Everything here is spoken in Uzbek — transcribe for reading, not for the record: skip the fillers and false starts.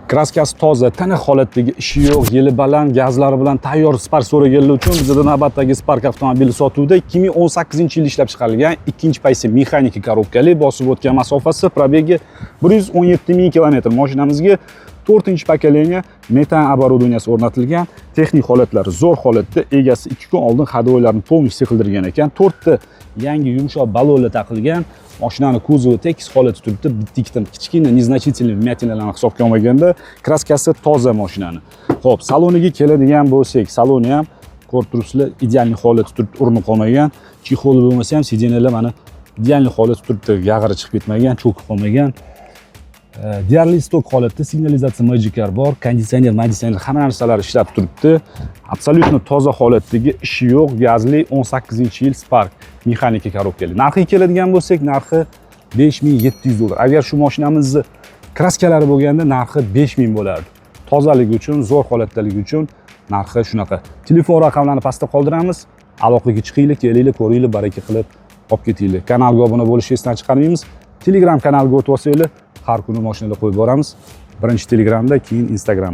Краска si toza, tiniq holatdagi, ishi yo'q, yili baland, gazlari bilan tayyor Spark so'raganlar uchun bizda navbatdagi Spark avtomobili sotuvda. 2018 yil ishlab chiqarilgan, ikkinchi pozitsiya, mexanika korobkali, bosib o'tgan masofasi, пробег i 117 ming kilometr. Mashinamizga to'rtinchi поколение metan оборудования si o'rnatilgan, texnik holatlari zo'r holatda, egasi 2 kun oldin ходовой larni полностью qildirgan ekan. To'rtta yangi yumshoq balonlar taqilgan, mashinani kuzovi tekis holatda turibdi, bitta ikkita kichkina незначительный вмятина larni hisobga olmaganda, краска si toza mashinani. Xo'p, saloniga keladigan bo'lsak, saloni ham ko'rib turibsizlar, идеальный holatda turibdi, urinib qolmagan. Чехол i bo'lmasa ham, сиденья lar mana идеальный holatda turibdi, yag'iri chiqib ketmagan, cho'kib qolmagan. Deyarli stok holatda, signalizatsiya Magicar bor, konditsioner, konditsioner, hamma narsalar ishlab turibdi. Абсолютно toza holatdagi, ishi yo'q, gazli 18 yil Spark, mexanika korobkali. Narxiga keladigan bo'lsak, narxi 5700 dollar. Agar shu mashinamizni краска lari bo'lganda, narxi 5000 bo'lardi. Tozaligi uchun, zo'r holatdaligi uchun narxi shunaqa. Telefon raqamlarini pastda qoldiramiz. Aloqaga chiqinglar, kelinglar, ko'ringlar, baraka qilib olib ketinglar. Kanalga obuna bo'lishni esdan chiqarmaymiz. Telegram kanaliga o'tib olsanglar, har kuni mashinalar qo'yib boramiz. Birinchi Telegramda, keyin Instagramda.